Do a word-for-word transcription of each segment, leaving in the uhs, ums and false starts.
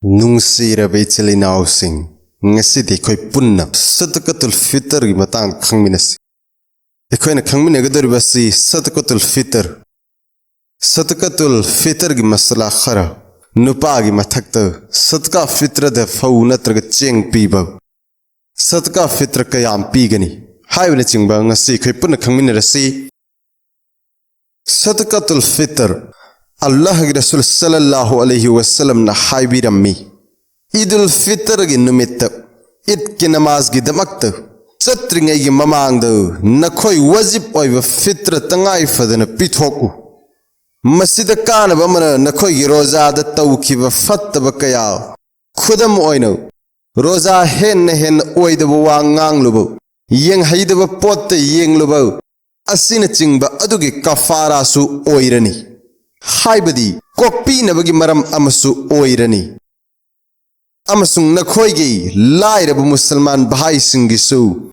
ꯅꯨꯡꯁꯤꯔꯕ ꯏꯆꯤꯜ ꯏꯅꯥꯎꯁꯤꯡ, ꯉꯁꯤꯗꯤ ꯑꯩꯈꯣꯏ ꯄꯨꯟꯅ ꯁꯗꯀꯇꯨꯜ ꯐꯤꯇꯔꯒꯤ ꯃꯇꯥꯡꯗ ꯈꯪꯃꯤꯟꯅꯁꯤ꯫ ꯑꯩꯈꯣꯏꯅ ꯈꯪꯃꯤꯟꯅꯒꯗꯧꯔꯤꯕꯁꯤ ꯁꯗꯀꯇꯨꯜ ꯐꯤꯇꯔ꯫ ꯁꯗꯀꯇꯨꯜ ꯐꯤꯇꯔꯒꯤ ꯃꯁꯂꯥ ꯈꯔ, ꯅꯨꯄꯥꯒꯤ ꯃꯊꯛꯇ ꯁꯗꯀꯥ ꯐꯤꯇꯔꯗ ꯐꯧ ꯅꯠꯇ꯭ꯔꯒ ꯆꯦꯡ ꯄꯤꯕ, ꯁꯗꯀꯥ ꯐꯤꯇꯔ ꯀꯌꯥꯝ ꯄꯤꯒꯅꯤ ꯍꯥꯏꯕꯅꯆꯤꯡꯕ ꯉꯁꯤ ꯑꯩꯈꯣꯏ ꯄꯨꯟꯅ ꯈꯪꯃꯤꯟꯅꯔꯁꯤ꯫ ꯁꯗꯀꯇꯨꯜ ꯐꯤꯇꯔ꯫ ꯑꯜꯂꯥꯍꯒꯤ ꯔꯁꯨꯜ ꯁꯜꯂꯜꯂꯥꯍꯨ ꯑꯂꯩꯍꯤ ꯋꯁꯜꯂꯝꯅ ꯍꯥꯏꯕꯤꯔꯝꯃꯤ, ꯏꯗꯨꯜ ꯐꯤꯇꯔꯒꯤ ꯅꯨꯃꯤꯠꯇ, ꯏꯗꯀꯤ ꯅꯃꯥꯖꯒꯤꯗꯃꯛꯇ ꯆꯠꯇ꯭ꯔꯤꯉꯩꯒꯤ ꯃꯃꯥꯡꯗ ꯅꯈꯣꯏ ꯋꯥꯖꯤꯕ ꯑꯣꯏꯕ ꯐꯤꯇꯔ ꯇꯉꯥꯏ ꯐꯗꯅ ꯄꯤꯊꯣꯛꯎ꯫ ꯃꯁꯤꯗ ꯀꯥꯟꯅꯕ ꯑꯃꯅ ꯅꯈꯣꯏꯒꯤ ꯔꯣꯖꯥꯗ ꯇꯧꯈꯤꯕ ꯐꯠꯇꯕ ꯀꯌꯥ, ꯈꯨꯗꯝ ꯑꯣꯏꯅ, ꯔꯣꯖꯥ ꯍꯦꯟꯅ ꯍꯦꯟꯅ ꯑꯣꯏꯗꯕ ꯋꯥ ꯉꯥꯡꯂꯨꯕ, ꯌꯦꯡꯍꯩꯗꯕ ꯄꯣꯠꯇ ꯌꯦꯡꯂꯨꯕ ꯑꯁꯤꯅꯆꯤꯡꯕ ꯑꯗꯨꯒꯤ ꯀꯐꯥꯔꯥꯁꯨ ꯑꯣꯏꯔꯅꯤ, ꯍꯥꯏꯕꯗꯤ ꯀꯣꯛꯄꯤꯅꯕꯒꯤ ꯃꯔꯝ ꯑꯃꯁꯨ ꯑꯣꯏꯔꯅꯤ꯫ ꯑꯃꯁꯨꯡ ꯅꯈꯣꯏꯒꯤ ꯂꯥꯏꯔꯕ ꯃꯨꯁꯜꯃꯥꯟ ꯚꯥꯏꯁꯤꯡꯒꯤꯁꯨ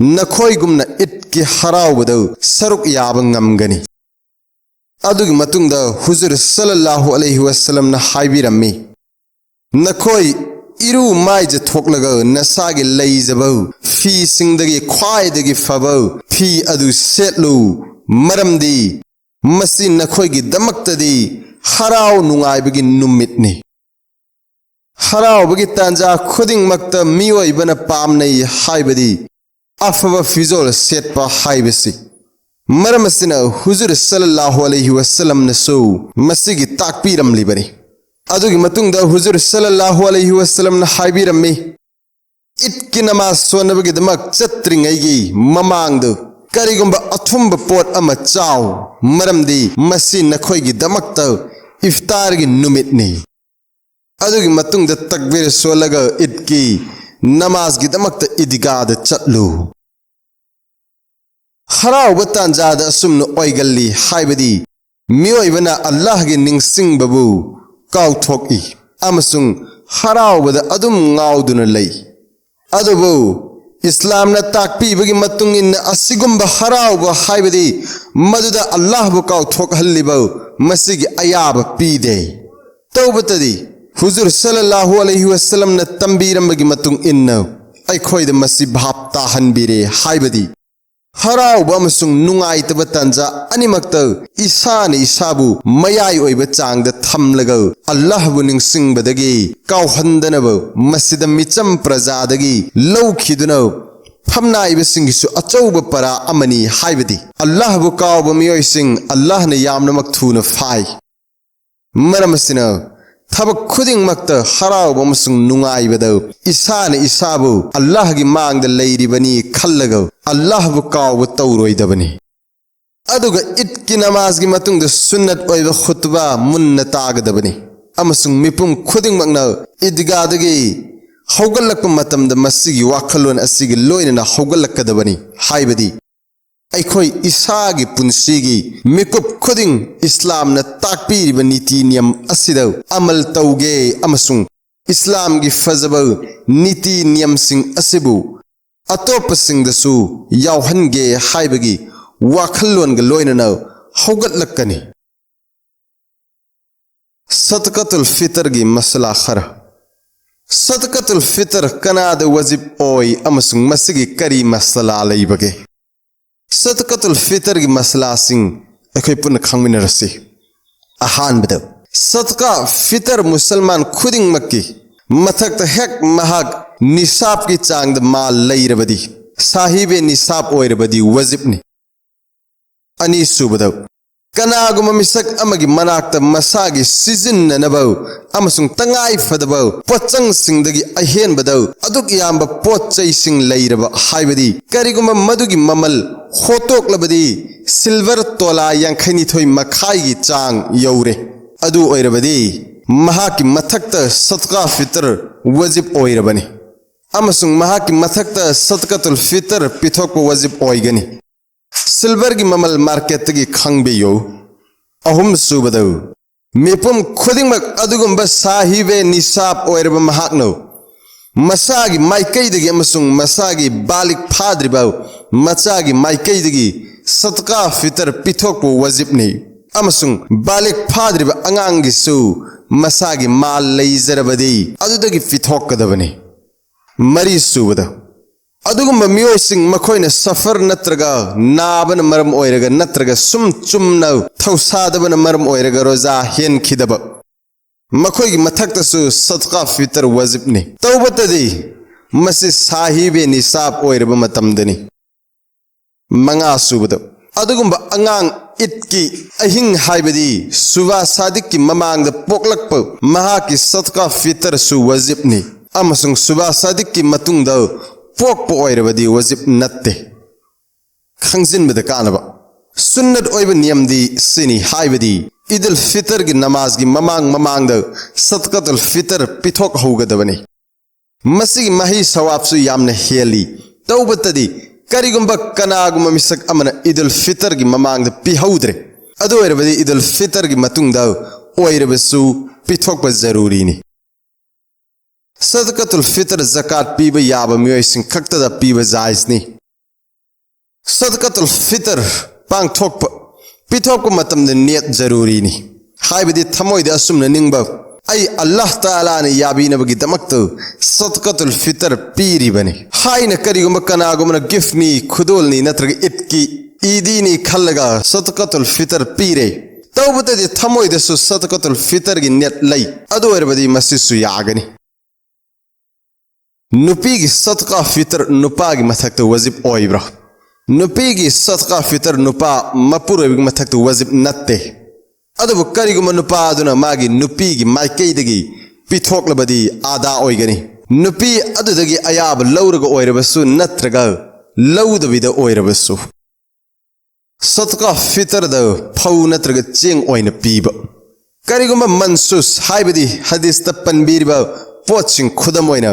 ꯅꯈꯣꯏꯒꯨꯝꯅ ꯏꯗꯀꯤ ꯍꯔꯥꯎꯕꯗ ꯁꯔꯨꯛ ꯌꯥꯕ ꯉꯝꯒꯅꯤ꯫ ꯑꯗꯨꯒꯤ ꯃꯇꯨꯡꯗ ꯍꯨꯖꯨꯔ ꯁꯜꯂꯜꯂꯥꯍꯨ ꯑꯂꯩꯍꯤ ꯋꯁꯜꯂꯝꯅ ꯍꯥꯏꯕꯤꯔꯝꯃꯤ, ꯅꯈꯣꯏ ꯏꯔꯨ ꯃꯥꯏꯖ ꯊꯣꯛꯂꯒ ꯅꯁꯥꯒꯤ ꯂꯩꯖꯕ ꯐꯤꯁꯤꯡꯗꯒꯤ ꯈ꯭ꯋꯥꯏꯗꯒꯤ ꯐꯕ ꯐꯤ ꯑꯗꯨ ꯁꯦꯠꯂꯨ, ꯃꯔꯝꯗꯤ ꯃꯁꯤ ꯅꯈꯣꯏꯒꯤꯗꯃꯛꯇꯗꯤ ꯍꯔꯥꯎ ꯅꯨꯡꯉꯥꯏꯕꯒꯤ ꯅꯨꯃꯤꯠꯅꯤ꯫ ꯍꯔꯥꯎꯕꯒꯤ ꯇꯥꯟꯖꯥ ꯈꯨꯗꯤꯡꯃꯛꯇ ꯃꯤꯑꯣꯏꯕꯅ ꯄꯥꯝꯅꯩ ꯍꯥꯏꯕꯗꯤ ꯑꯐꯕ ꯐꯤꯖꯣꯜ ꯁꯦꯠꯄ ꯍꯥꯏꯕꯁꯤ꯫ ꯃꯔꯝ ꯑꯁꯤꯅ ꯍꯨꯖꯨꯔ ꯁꯜꯂꯜꯂꯥꯍꯨ ꯑꯂꯩꯍꯤ ꯋꯁꯜꯂꯝꯅꯁꯨ ꯃꯁꯤꯒꯤ ꯇꯥꯛꯄꯤꯔꯝꯂꯤꯕꯅꯤ꯫ ꯑꯗꯨꯒꯤ ꯃꯇꯨꯡꯗ ꯍꯨꯖꯨꯔ ꯁꯜꯂꯜꯂꯥꯍꯨ ꯑꯂꯩꯍꯤ ꯋꯁꯜꯂꯝꯅ ꯍꯥꯏꯕꯤꯔꯝꯃꯤ, ꯏꯗꯀꯤ ꯅꯃꯥꯖ ꯁꯣꯟꯅꯕꯒꯤꯗꯃꯛ ꯆꯠꯇ꯭ꯔꯤꯉꯩꯒꯤ ꯃꯃꯥꯡꯗ ꯀꯔꯤꯒꯨꯝꯕ ꯑꯊꯨꯝꯕ ꯄꯣꯠ ꯑꯃ ꯆꯥꯎ, ꯃꯔꯝꯗꯤ ꯃꯁꯤ ꯅꯈꯣꯏꯒꯤꯗꯃꯛꯇ ꯏꯐꯇꯥꯔꯒꯤ ꯅꯨꯃꯤꯠꯅꯤ꯫ ꯑꯗꯨꯒꯤ ꯃꯇꯨꯡꯗ ꯇꯛꯕꯤꯔ ꯁꯣꯜꯂꯒ ꯏꯗꯀꯤ ꯅꯃꯥꯖꯒꯤꯗꯃꯛꯇ ꯏꯗꯤꯒꯥꯗ ꯆꯠꯂꯨ꯫ ꯍꯔꯥꯎꯕ ꯇꯥꯟꯖꯥꯗ ꯑꯁꯨꯝꯅ ꯑꯣꯏꯒꯜꯂꯤ ꯍꯥꯏꯕꯗꯤ ꯃꯤꯑꯣꯏꯕꯅ ꯑꯜꯂꯥꯍꯒꯤ ꯅꯤꯡꯁꯤꯡꯕꯕꯨ ꯀꯥꯎꯊꯣꯛꯏ ꯑꯃꯁꯨꯡ ꯍꯔꯥꯎꯕꯗ ꯑꯗꯨꯝ ꯉꯥꯎꯗꯨꯅ ꯂꯩ꯫ ꯑꯗꯨꯕꯨ ꯏꯁꯂꯥꯝꯅ ꯇꯥꯛꯄꯤꯕꯒꯤ ꯃꯇꯨꯡ ꯏꯟꯅ ꯑꯁꯤꯒꯨꯝꯕ ꯍꯔꯥꯎꯕ ꯍꯥꯏꯕꯗꯤ ꯃꯗꯨꯗ ꯑꯜꯂꯥꯍꯕꯨ ꯀꯥꯎꯊꯣꯛꯍꯜꯂꯤꯕ ꯃꯁꯤꯒꯤ ꯑꯌꯥꯕ ꯄꯤꯗꯦ꯫ ꯇꯧꯕꯇꯗꯤ ꯍꯨꯖꯨꯔ ꯁꯜꯂꯜꯂꯥꯍꯨ ꯑꯂꯩꯍꯤ ꯋꯁꯜꯂꯝꯅ ꯇꯝꯕꯤꯔꯝꯕꯒꯤ ꯃꯇꯨꯡ ꯏꯟꯅ ꯑꯩꯈꯣꯏꯗ ꯃꯁꯤ ꯚꯥꯞ ꯇꯥꯍꯟꯕꯤꯔꯦ꯫ ꯍꯥꯏꯕꯗꯤ ꯍꯔꯥꯎꯕ ꯑꯃꯁꯨꯡ ꯅꯨꯡꯉꯥꯏꯇꯕ ꯇꯥꯟꯖꯥ ꯑꯅꯤꯃꯛꯇ ꯏꯁꯥꯅ ꯏꯁꯥꯕꯨ ꯃꯌꯥꯏ ꯑꯣꯏꯕ ꯆꯥꯡꯗ ꯊꯝꯂꯒ ꯑꯜꯂꯥꯍꯕꯨ ꯅꯤꯡꯁꯤꯡꯕꯗꯒꯤ ꯀꯥꯎꯍꯟꯗꯅꯕ ꯃꯁꯤꯗ ꯃꯤꯆꯝ ꯄ꯭ꯔꯖꯥꯗꯒꯤ ꯂꯧꯈꯤꯗꯨꯅ ꯐꯝꯅꯥꯏꯕꯁꯤꯡꯒꯤꯁꯨ ꯑꯆꯧꯕ ꯄꯔꯥ ꯑꯃꯅꯤ꯫ ꯍꯥꯏꯕꯗꯤ ꯑꯜꯂꯥꯍꯕꯨ ꯀꯥꯎꯕ ꯃꯤꯑꯣꯏꯁꯤꯡ ꯑꯜꯂꯥꯍꯅ ꯌꯥꯝꯅꯃꯛ ꯊꯨꯅ ꯐꯥꯏ꯫ ꯃꯔꯝ ꯑꯁꯤꯅ ꯊꯕꯛ ꯈꯨꯗꯤꯡꯃꯛꯇ ꯍꯔꯥꯎꯕ ꯑꯃꯁꯨꯡ ꯅꯨꯡꯉꯥꯏꯕꯗ ꯏꯁꯥꯅ ꯏꯁꯥꯕꯨ ꯑꯜꯂꯥꯍꯒꯤ ꯃꯥꯡꯗ ꯂꯩꯔꯤꯕꯅꯤ ꯈꯜꯂꯒ ꯑꯜꯂꯥꯍꯕꯨ ꯀꯥꯎꯕ ꯇꯧꯔꯣꯏꯗꯕꯅꯤ꯫ ꯑꯗꯨꯒ ꯏꯗꯀꯤ ꯅꯃꯥꯖꯒꯤ ꯃꯇꯨꯡꯗ ꯁꯨꯟꯅꯠ ꯑꯣꯏꯕ ꯈꯨꯠꯕꯥ ꯃꯨꯟꯅ ꯇꯥꯒꯗꯕꯅꯤ꯫ ꯑꯃꯁꯨꯡ ꯃꯤꯄꯨꯝ ꯈꯨꯗꯤꯡꯃꯛꯅ ꯏꯗꯒꯥꯗꯒꯤ ꯍꯧꯒꯠꯂꯛꯄ ꯃꯇꯝꯗ ꯃꯁꯤꯒꯤ ꯋꯥꯈꯜꯂꯣꯟ ꯑꯁꯤꯒꯤ ꯂꯣꯏꯅꯅ ꯍꯧꯒꯠꯂꯛꯀꯗꯕꯅꯤ꯫ ꯍꯥꯏꯕꯗꯤ ꯑꯩꯈꯣꯏ ꯏꯁꯥꯒꯤ ꯄꯨꯟꯁꯤꯒꯤ ꯃꯤꯀꯨꯞ ꯈꯨꯗꯤꯡ ꯏꯁꯂꯥꯝꯅ ꯇꯥꯛꯄꯤꯔꯤꯕ ꯅꯤꯇꯤ ꯅꯤꯌꯝ ꯑꯁꯤꯗ ꯑꯃꯜ ꯇꯧꯒꯦ ꯑꯃꯁꯨꯡ ꯏꯁꯂꯥꯝꯒꯤ ꯐꯖꯕ ꯅꯤꯇꯤ ꯅꯤꯌꯝꯁꯤꯡ ꯑꯁꯤꯕꯨ ꯑꯇꯣꯞꯄꯁꯤꯡꯗꯁꯨ ꯌꯥꯎꯍꯟꯒꯦ ꯍꯥꯏꯕꯒꯤ ꯋꯥꯈꯜꯂꯣꯟꯒ ꯂꯣꯏꯅꯅ ꯍꯧꯒꯠꯂꯛꯀꯅꯤ꯫ ꯁꯗꯀꯥꯇꯨꯜ ꯐꯤꯇꯔꯒꯤ ꯃꯁꯂꯥ ꯈꯔ꯫ ꯁꯗꯀꯥꯇꯨꯜ ꯐꯤꯇꯔ ꯀꯅꯥꯗ ꯋꯥꯖꯤꯕ ꯑꯣꯏ ꯑꯃꯁꯨꯡ ꯃꯁꯤꯒꯤ ꯀꯔꯤ ꯃꯁꯂꯥ ꯂꯩꯕꯒꯦ? ꯁꯗꯀꯥꯇꯨꯜ ꯐꯤꯇꯔꯒꯤ ꯃꯁꯂꯥꯁꯤꯡ ꯑꯩꯈꯣꯏ ꯄꯨꯟꯅ ꯈꯪꯃꯤꯟꯅꯔꯁꯤ꯫ ꯑꯍꯥꯟꯕꯗ, ꯁꯗꯀꯥ ꯐꯤꯇꯔ ꯃꯨꯁꯜꯃꯥꯟ ꯈꯨꯗꯤꯡꯃꯛꯀꯤ ꯃꯊꯛꯇ ꯍꯦꯛ ꯃꯍꯥꯛ ꯅꯤꯁꯥꯕꯀꯤ ꯆꯥꯡꯗ ꯃꯥꯜ ꯂꯩꯔꯕꯗꯤ, ꯁꯥꯍꯤꯕꯦ ꯅꯤꯁꯥꯕ ꯑꯣꯏꯔꯕꯗꯤ ꯋꯥꯖꯤꯕꯅꯤ꯫ ꯑꯅꯤꯁꯨꯕꯗ, ꯀꯅꯥꯒꯨꯝꯕ ꯃꯤꯁꯛ ꯑꯃꯒꯤ ꯃꯅꯥꯛꯇ ꯃꯁꯥꯒꯤ ꯁꯤꯖꯤꯟꯅꯅꯕ ꯑꯃꯁꯨꯡ ꯇꯉꯥꯏ ꯐꯗꯕ ꯄꯣꯠꯆꯪꯁꯤꯡꯗꯒꯤ ꯑꯍꯦꯟꯕꯗ ꯑꯗꯨꯛ ꯌꯥꯝꯕ ꯄꯣꯠ ꯆꯩꯁꯤꯡ ꯂꯩꯔꯕ, ꯍꯥꯏꯕꯗꯤ ꯀꯔꯤꯒꯨꯝꯕ ꯃꯗꯨꯒꯤ ꯃꯃꯜ ꯍꯣꯠꯇꯣꯛꯂꯕꯗꯤ ꯁꯤꯜꯚꯔ ꯇꯣꯂꯥ ꯌꯥꯡꯈꯩꯅꯤꯊꯣꯏ ꯃꯈꯥꯏꯒꯤ ꯆꯥꯡ ꯌꯧꯔꯦ, ꯑꯗꯨ ꯑꯣꯏꯔꯕꯗꯤ ꯃꯍꯥꯛꯀꯤ ꯃꯊꯛꯇ ꯁꯗꯀꯥ ꯐꯤꯇꯔ ꯋꯥꯖꯤꯕ ꯑꯣꯏꯔꯕꯅꯤ, ꯑꯃꯁꯨꯡ ꯃꯍꯥꯛꯀꯤ ꯃꯊꯛꯇ ꯁꯗꯀꯥꯇꯨꯜ ꯐꯤꯇꯔ ꯄꯤꯊꯣꯛꯄ ꯋꯥꯖꯤꯕ ꯑꯣꯏꯒꯅꯤ꯫ ꯁꯤꯜꯚꯔꯒꯤ ꯃꯃꯜ ꯃꯥꯔꯀꯦꯠꯇꯒꯤ ꯈꯪꯕꯤꯌꯨ꯫ ꯑꯍꯨꯝꯁꯨꯕꯗ, ꯃꯤꯄꯨꯝ ꯈꯨꯗꯤꯡꯃꯛ ꯑꯗꯨꯒꯨꯝꯕ ꯁꯥꯍꯤꯕꯦ ꯅꯤꯁꯥꯕ ꯑꯣꯏꯔꯕ ꯃꯍꯥꯛꯅ ꯃꯁꯥꯒꯤ ꯃꯥꯏꯀꯩꯗꯒꯤ ꯑꯃꯁꯨꯡ ꯃꯁꯥꯒꯤ ꯕꯥꯂꯤꯒ ꯐꯥꯗ꯭ꯔꯤꯕ ꯃꯆꯥꯒꯤ ꯃꯥꯏꯀꯩꯗꯒꯤ ꯁꯗꯀꯥ ꯐꯤꯇꯔ ꯄꯤꯊꯣꯛꯄ ꯋꯥꯖꯤꯕꯅꯤ, ꯑꯃꯁꯨꯡ ꯕꯥꯂꯤꯒ ꯐꯥꯗ꯭ꯔꯤꯕ ꯑꯉꯥꯡꯒꯤꯁꯨ ꯃꯁꯥꯒꯤ ꯃꯥꯜ ꯂꯩꯖꯔꯕꯗꯤ ꯑꯗꯨꯗꯒꯤ ꯄꯤꯊꯣꯛꯀꯗꯕꯅꯤ꯫ ꯃꯔꯤ ꯁꯨꯕꯗ, ꯑꯗꯨꯒꯨꯝꯕ ꯃꯤꯑꯣꯏꯁꯤꯡ, ꯃꯈꯣꯏꯅ ꯁꯐꯔ ꯅꯠꯇ꯭ꯔꯒ ꯅꯥꯕꯅ ꯃꯔꯝ ꯑꯣꯏꯔꯒ ꯅꯠꯇ꯭ꯔꯒ ꯁꯨꯝ ꯆꯨꯝꯅ ꯊꯧꯁꯥꯗꯕꯅ ꯃꯔꯝ ꯑꯣꯏꯔꯒ ꯔꯣꯖꯥ ꯍꯦꯟꯈꯤꯗꯕ, ꯃꯈꯣꯏꯒꯤ ꯃꯊꯛꯇꯁꯨ ꯁꯗꯀꯥ ꯐꯤꯇꯔ ꯋꯥꯖꯤꯕꯅꯤ꯫ ꯇꯧꯕꯇꯗꯤ ꯃꯁꯤ ꯁꯥꯍꯤꯕꯦ ꯅꯤꯁꯥꯕ ꯑꯣꯏꯔꯕ ꯃꯇꯝꯗꯅꯤ꯫ ꯃꯉꯥ ꯁꯨꯕꯗ, ꯑꯗꯨꯒꯨꯝꯕ ꯑꯉꯥꯡ ꯏꯗꯀꯤ ꯑꯍꯤꯡ, ꯍꯥꯏꯕꯗꯤ ꯁꯨꯕꯥ ꯁꯥꯗꯤꯛꯀꯤ ꯃꯃꯥꯡꯗ ꯄꯣꯛꯂꯛꯄ, ꯃꯍꯥꯛꯀꯤ ꯁꯗꯀꯥ ꯐꯤꯇꯔꯁꯨ ꯋꯥꯖꯤꯕꯅꯤ, ꯑꯃꯁꯨꯡ ꯁꯨꯕꯥ ꯁꯥꯗꯤꯛꯀꯤ ꯃꯇꯨꯡꯗ ꯄꯣꯛꯄ ꯑꯣꯏꯔꯕꯗꯤ ꯋꯥꯖꯤꯕ ꯅꯠꯇꯦ꯫ ꯈꯪꯖꯤꯟꯕꯗ ꯀꯥꯟꯅꯕ ꯁꯨꯟꯅꯠ ꯑꯣꯏꯕ ꯅꯤꯌꯝꯗꯤ ꯁꯤꯅꯤ, ꯍꯥꯏꯕꯗꯤ ꯏꯗꯨꯜ ꯐꯤꯇꯔꯒꯤ ꯅꯃꯥꯖꯒꯤ ꯃꯃꯥꯡ ꯃꯃꯥꯡꯗ ꯁꯗꯀꯥꯇꯨꯜ ꯐꯤꯇꯔ ꯄꯤꯊꯣꯛꯍꯧꯒꯗꯕꯅꯤ꯫ ꯃꯁꯤꯒꯤ ꯃꯍꯩ ꯁꯋꯥꯕꯁꯨ ꯌꯥꯝꯅ ꯍꯦꯜꯂꯤ꯫ ꯇꯧꯕꯇꯗꯤ ꯀꯔꯤꯒꯨꯝꯕ ꯀꯅꯥꯒꯨꯝꯕ ꯃꯤꯁꯛ ꯑꯃꯅ ꯏꯗꯨꯜ ꯐꯤꯇꯔꯒꯤ ꯃꯃꯥꯡꯗ ꯄꯤꯍꯧꯗ꯭ꯔꯦ, ꯑꯗꯨ ꯑꯣꯏꯔꯕꯗꯤ ꯏꯗꯨꯜ ꯐꯤꯇꯔꯒꯤ ꯃꯇꯨꯡꯗ ꯑꯣꯏꯔꯕꯁꯨ ꯄꯤꯊꯣꯛꯄ ꯖꯔꯨꯔꯤꯅꯤ꯫ ꯁꯗꯀꯥꯇꯨꯜ ꯐꯤꯇꯔ ꯖꯀꯥꯠ ꯄꯤꯕ ꯌꯥꯕ ꯃꯤꯑꯣꯏꯁꯤꯡ ꯈꯛꯇꯗ ꯄꯤꯕ ꯖꯥꯏꯖꯅꯤ꯫ ꯁꯗꯀꯥꯇꯨꯜ ꯐꯤꯇꯔ ꯄꯥꯡꯊꯣꯛꯄ, ꯄꯤꯊꯣꯛꯄ ꯃꯇꯝꯗ ꯅꯤꯌꯠ ꯖꯔꯨꯔꯤꯅꯤ꯫ ꯍꯥꯏꯕꯗꯤ ꯊꯃꯣꯏꯗ ꯑꯁꯨꯝꯅ ꯅꯤꯡꯕ, "ꯑꯩ ꯑꯜꯂꯥꯍ ꯇꯥꯂꯥꯅ ꯌꯥꯕꯤꯅꯕꯒꯤꯗꯃꯛꯇ ꯁꯗꯀꯥꯇꯨꯜ ꯐꯤꯇꯔ ꯄꯤꯔꯤꯕꯅꯤ" ꯍꯥꯏꯅ ꯀꯔꯤꯒꯨꯝꯕ ꯀꯅꯥꯒꯨꯝꯕꯅ ꯒꯤꯐꯅꯤ, ꯈꯨꯗꯣꯜꯅꯤ ꯅꯠꯇ꯭ꯔꯒ ꯏꯗꯀꯤ ꯏꯗꯤꯅꯤ ꯈꯜꯂꯒ ꯁꯗꯀꯥꯇꯨꯜ ꯐꯤꯇꯔ ꯄꯤꯔꯦ꯫ ꯇꯧꯕꯇꯗꯤ ꯊꯃꯣꯏꯗꯁꯨ ꯁꯗꯀꯥꯇꯨꯜ ꯐꯤꯇꯔꯒꯤ ꯅꯤꯌꯠ ꯂꯩ, ꯑꯗꯨ ꯑꯣꯏꯔꯕꯗꯤ ꯃꯁꯤꯁꯨ ꯌꯥꯒꯅꯤ꯫ ꯅꯨꯄꯤꯒꯤ ꯁꯗꯀꯥ ꯐꯤꯇꯔ ꯅꯨꯄꯥꯒꯤ ꯃꯊꯛꯇ ꯋꯥꯖꯤꯕ ꯑꯣꯏꯕ꯭ꯔꯥ? ꯅꯨꯄꯤꯒꯤ ꯁꯗꯀꯥ ꯐꯤꯇꯔ ꯅꯨꯄꯥ ꯃꯄꯨꯔꯣꯏꯕꯒꯤ ꯃꯊꯛꯇ ꯋꯥꯖꯤꯕ ꯅꯠꯇꯦ꯫ ꯑꯗꯨꯕꯨ ꯀꯔꯤꯒꯨꯝꯕ ꯅꯨꯄꯥ ꯑꯗꯨꯅ ꯃꯥꯒꯤ ꯅꯨꯄꯤꯒꯤ ꯃꯥꯏꯀꯩꯗꯒꯤ ꯄꯤꯊꯣꯛꯂꯕꯗꯤ ꯑꯗꯥ ꯑꯣꯏꯒꯅꯤ꯫ ꯅꯨꯄꯤ ꯑꯗꯨꯗꯒꯤ ꯑꯌꯥꯕ ꯂꯧꯔꯒ ꯑꯣꯏꯔꯕꯁꯨ ꯅꯠꯇ꯭ꯔꯒ ꯂꯧꯗꯕꯤꯗ ꯑꯣꯏꯔꯕꯁꯨ꯫ ꯁꯗꯀꯥ ꯐꯤꯇꯔꯗ ꯐꯧ ꯅꯠꯇ꯭ꯔꯒ ꯆꯦꯡ ꯑꯣꯏꯅ ꯄꯤꯕ꯫ ꯀꯔꯤꯒꯨꯝꯕ ꯃꯟꯁꯨꯁ, ꯍꯥꯏꯕꯗꯤ ꯍꯗꯤꯁꯇ ꯄꯟꯕꯤꯔꯤꯕ ꯄꯣꯠꯁꯤꯡ, ꯈꯨꯗꯝ ꯑꯣꯏꯅ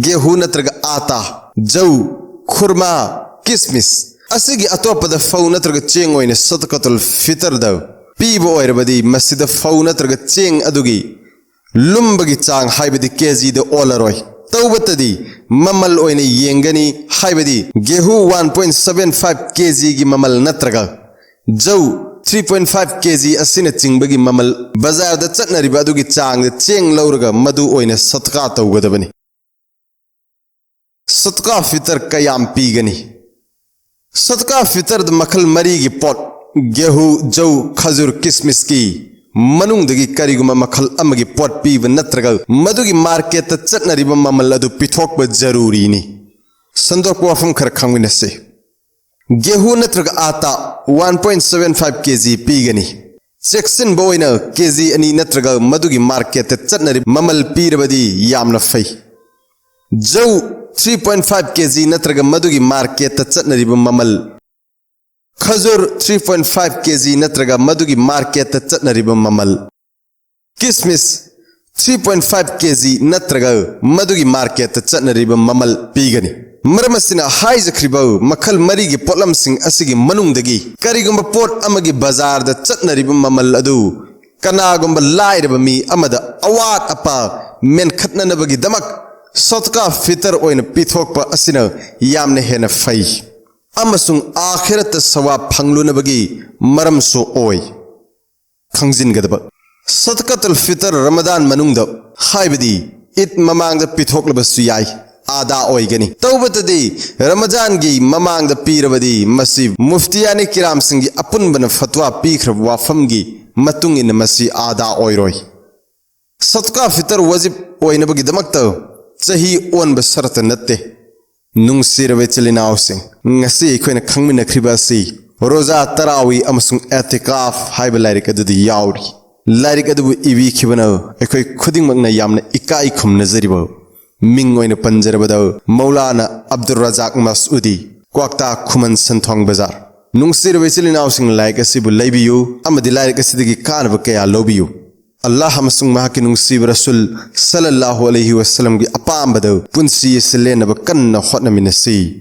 ꯒꯦꯍꯨ ꯅꯠꯇ꯭ꯔꯒ ꯑꯥꯇꯥ, ꯖꯧ, ꯈꯨꯔꯃꯥ, ꯀꯤꯁꯃꯤꯁ, ꯑꯁꯤꯒꯤ ꯑꯇꯣꯞꯄꯗ ꯐꯧ ꯅꯠꯇ꯭ꯔꯒ ꯆꯦꯡ ꯑꯣꯏꯅ ꯁꯗꯀꯥꯇꯨꯜ ꯐꯤꯇꯔꯗ ꯄꯤꯕ ꯑꯣꯏꯔꯕꯗꯤ, ꯃꯁꯤꯗ ꯐꯧ ꯅꯠꯇ꯭ꯔꯒ ꯆꯦꯡ ꯑꯗꯨꯒꯤ ꯂꯨꯝꯕꯒꯤ ꯆꯥꯡ, ꯍꯥꯏꯕꯗꯤ ꯀꯦꯖꯤꯗ ꯑꯣꯜꯂꯔꯣꯏ꯫ ꯇꯧꯕꯇꯗꯤ ꯃꯃꯜ ꯑꯣꯏꯅ ꯌꯦꯡꯒꯅꯤ, ꯍꯥꯏꯕꯗꯤ ꯒꯦꯍꯨ ꯋꯥꯟ ꯄꯣꯏꯟ ꯁꯚꯦꯟ ꯐꯥꯏꯚ ꯀꯦꯖꯤꯒꯤ ꯃꯃꯜ ꯅꯠꯇ꯭ꯔꯒ ꯖꯧ ꯊ꯭ꯔꯤ ꯄꯣꯏꯟ ꯐꯥꯏꯚ ꯀꯦ ꯖꯤ ꯑꯁꯤꯅꯆꯤꯡꯕꯒꯤ ꯃꯃꯜ ꯕꯖꯥꯔꯗ ꯆꯠꯅꯔꯤꯕ ꯑꯗꯨꯒꯤ ꯆꯥꯡꯗ ꯆꯦꯡ ꯂꯧꯔꯒ ꯃꯗꯨ ꯑꯣꯏꯅ ꯁꯗꯀꯥ ꯇꯧꯒꯗꯕꯅꯤ꯫ ꯁꯗꯀꯥ ꯐꯤꯇꯔ ꯀꯌꯥꯝ ꯄꯤꯒꯅꯤ? ꯁꯗꯀꯥ ꯐꯤꯇꯔꯗ ꯃꯈꯜ ꯃꯔꯤꯒꯤ ꯄꯣꯠ, ꯒꯦꯍꯨ, ꯖꯧ, ꯈꯖꯨꯔ, ꯀꯤꯁꯃꯤꯁꯀꯤ ꯃꯅꯨꯡꯗꯒꯤ ꯀꯔꯤꯒꯨꯝꯕ ꯃꯈꯜ ꯑꯃꯒꯤ ꯄꯣꯠ ꯄꯤꯕ ꯅꯠꯇ꯭ꯔꯒ ꯃꯗꯨꯒꯤ ꯃꯥꯔꯀꯦꯠꯇ ꯆꯠꯅꯔꯤꯕ ꯃꯃꯜ ꯑꯗꯨ ꯄꯤꯊꯣꯛꯄ ꯖꯔꯨꯔꯤꯅꯤ꯫ ꯁꯟꯗꯣꯛꯄ ꯋꯥꯐꯝ ꯈꯔ ꯈꯪꯃꯤꯟꯅꯁꯤ꯫ ꯒꯦꯍꯨ ꯅꯠꯇ꯭ꯔꯒ ꯑꯥꯇꯥ ꯋꯥꯟ ꯄꯣꯏꯟ ꯁꯚꯦꯟ ꯐꯥꯏꯚ ꯀꯦ ꯖꯤ ꯄꯤꯒꯅꯤ꯫ ꯆꯦꯛꯁꯤꯟꯕ ꯑꯣꯏꯅ ꯀꯦ ꯖꯤ ꯑꯅꯤ ꯅꯠꯇ꯭ꯔꯒ ꯃꯗꯨꯒꯤ ꯃꯥꯔꯀꯦꯠꯇ ꯆꯠꯅꯔꯤꯕ ꯃꯃꯜ ꯄꯤꯔꯕꯗꯤ ꯌꯥꯝꯅ ꯐꯩ꯫ ꯖꯧ ꯊ꯭ꯔꯤ ꯄꯣꯏꯟ ꯐꯥꯏꯚ ꯀꯦ ꯖꯤ ꯅꯠꯇ꯭ꯔꯒ ꯃꯗꯨꯒꯤ ꯃꯥꯔꯀꯦꯠꯇ ꯆꯠꯅꯔꯤꯕ ꯃꯃꯜ꯫ ꯈꯖꯨꯔ ꯊ꯭ꯔꯤ ꯄꯣꯏꯟ ꯐꯥꯏꯚ ꯀꯦ ꯖꯤ ꯅꯠꯇ꯭ꯔꯒ ꯃꯗꯨꯒꯤ ꯃꯥꯔꯀꯦꯠꯇ ꯆꯠꯅꯔꯤꯕ ꯃꯃꯜ꯫ ꯀꯤꯁꯃꯤꯁ ꯊ꯭ꯔꯤ ꯄꯣꯏꯟ ꯐꯥꯏꯚ ꯀꯦ ꯖꯤ ꯅꯠꯇ꯭ꯔꯒ ꯃꯗꯨꯒꯤ ꯃꯥꯔꯀꯦꯠꯇ ꯆꯠꯅꯔꯤꯕ ꯃꯃꯜ ꯄꯤꯒꯅꯤ꯫ ꯃꯔꯝ ꯑꯁꯤꯅ ꯍꯥꯏꯖꯈ꯭ꯔꯤꯕ ꯃꯈꯜ ꯃꯔꯤꯒꯤ ꯄꯣꯠꯂꯝꯁꯤꯡ ꯑꯁꯤꯒꯤ ꯃꯅꯨꯡꯗꯒꯤ ꯀꯔꯤꯒꯨꯝꯕ ꯄꯣꯠ ꯑꯃꯒꯤ ꯕꯖꯥꯔꯗ ꯆꯠꯅꯔꯤꯕ ꯃꯃꯜ ꯑꯗꯨ ꯀꯅꯥꯒꯨꯝꯕ ꯂꯥꯏꯔꯕ ꯃꯤ ꯑꯃꯗ ꯑꯋꯥꯠ ꯑꯄꯥ ꯃꯦꯟꯈꯠꯅꯅꯕꯒꯤꯗꯃꯛ ꯁꯗꯀꯥ ꯐꯤꯇꯔ ꯑꯣꯏꯅ ꯄꯤꯊꯣꯛꯄ ꯑꯁꯤꯅ ꯌꯥꯝꯅ ꯍꯦꯟꯅ ꯐꯩ ꯑꯃꯁꯨꯡ ꯑꯥꯈꯤꯔꯠꯇ ꯁꯋꯥꯕ ꯐꯪꯂꯨꯅꯕꯒꯤ ꯃꯔꯝꯁꯨ ꯑꯣꯏ꯫ ꯈꯪꯖꯤꯟꯒꯗꯕ, ꯁꯗꯀꯥꯇꯨꯜ ꯐꯤꯇꯔ ꯔꯃꯗꯥꯟ ꯃꯅꯨꯡꯗ, ꯍꯥꯏꯕꯗꯤ ꯏꯗ ꯃꯃꯥꯡꯗ ꯄꯤꯊꯣꯛꯂꯕꯁꯨ ꯌꯥꯏ, ꯑꯗꯥ ꯑꯣꯏꯒꯅꯤ꯫ ꯇꯧꯕꯇꯗꯤ ꯔꯃꯖꯥꯟꯒꯤ ꯃꯃꯥꯡꯗ ꯄꯤꯔꯕꯗꯤ ꯃꯁꯤ ꯃꯨꯐꯇꯤꯌꯥꯅꯤ ꯀꯤꯔꯥꯝꯁꯤꯡꯒꯤ ꯑꯄꯨꯟꯕꯅ ꯐꯠꯋꯥ ꯄꯤꯈ꯭ꯔꯕ ꯋꯥꯐꯝꯒꯤ ꯃꯇꯨꯡ ꯏꯟꯅ ꯃꯁꯤ ꯑꯗꯥ ꯑꯣꯏꯔꯣꯏ꯫ ꯁꯗꯀꯥ ꯐꯤꯇꯔ ꯋꯥꯖꯤꯕ ꯑꯣꯏꯅꯕꯒꯤꯗꯃꯛꯇ ꯆꯍꯤ ꯑꯣꯟꯕ ꯁꯔꯇ ꯅꯠꯇꯦ꯫ ꯅꯨꯡꯁꯤꯔꯕ ꯏꯆꯤꯜ ꯏꯅꯥꯎꯁꯤꯡ, ꯉꯁꯤ ꯑꯩꯈꯣꯏꯅ ꯈꯪꯃꯤꯟꯅꯈ꯭ꯔꯤꯕ ꯑꯁꯤ ꯔꯣꯖꯥ, ꯇꯔꯥꯋꯤ ꯑꯃꯁꯨꯡ ꯑꯦꯇꯤꯀꯥꯐ ꯍꯥꯏꯕ ꯂꯥꯏꯔꯤꯛ ꯑꯗꯨꯗ ꯌꯥꯎꯔꯤ꯫ ꯂꯥꯏꯔꯤꯛ ꯑꯗꯨꯕꯨ ꯏꯕꯤꯈꯤꯕꯅ ꯑꯩꯈꯣꯏ ꯈꯨꯗꯤꯡꯃꯛꯅ ꯌꯥꯝꯅ ꯏꯀꯥꯏ ꯈꯨꯝꯅꯖꯔꯤꯕ ꯃꯤꯡ ꯑꯣꯏꯅ ꯄꯟꯖꯔꯕꯗ ꯃꯧꯂꯥꯅꯥ ꯑꯕꯗꯨꯔ ꯔꯖꯥꯛ ꯃꯁꯎꯗꯤ, ꯀ꯭ꯋꯥꯛꯇꯥ ꯈꯨꯃꯟ ꯁꯟꯊꯣꯡ ꯕꯖꯥꯔ꯫ ꯅꯨꯡꯁꯤꯔꯕ ꯏꯆꯤꯜ ꯏꯅꯥꯎꯁꯤꯡ, ꯂꯥꯏꯔꯤꯛ ꯑꯁꯤꯕꯨ ꯂꯩꯕꯤꯌꯨ ꯑꯃꯗꯤ ꯂꯥꯏꯔꯤꯛ ꯑꯁꯤꯗꯒꯤ ꯀꯥꯟꯅꯕ ꯀꯌꯥ ꯂꯧꯕꯤꯌꯨ꯫ ꯑꯜꯂꯥꯍ ꯑꯃꯁꯨꯡ ꯃꯍꯥꯛꯀꯤ ꯅꯨꯡꯁꯤꯕ ꯔꯁꯨꯜ ꯁꯜꯂꯜꯂꯥꯍꯨ ꯑꯂꯩꯍꯤ ꯋꯁꯜꯂꯝꯒꯤ ꯑꯄꯥꯝꯕꯗ ꯄꯨꯟꯁꯤ ꯑꯁꯤ ꯂꯦꯟꯅꯕ ꯀꯟꯅ ꯍꯣꯠꯅꯃꯤꯟꯅꯁꯤ꯫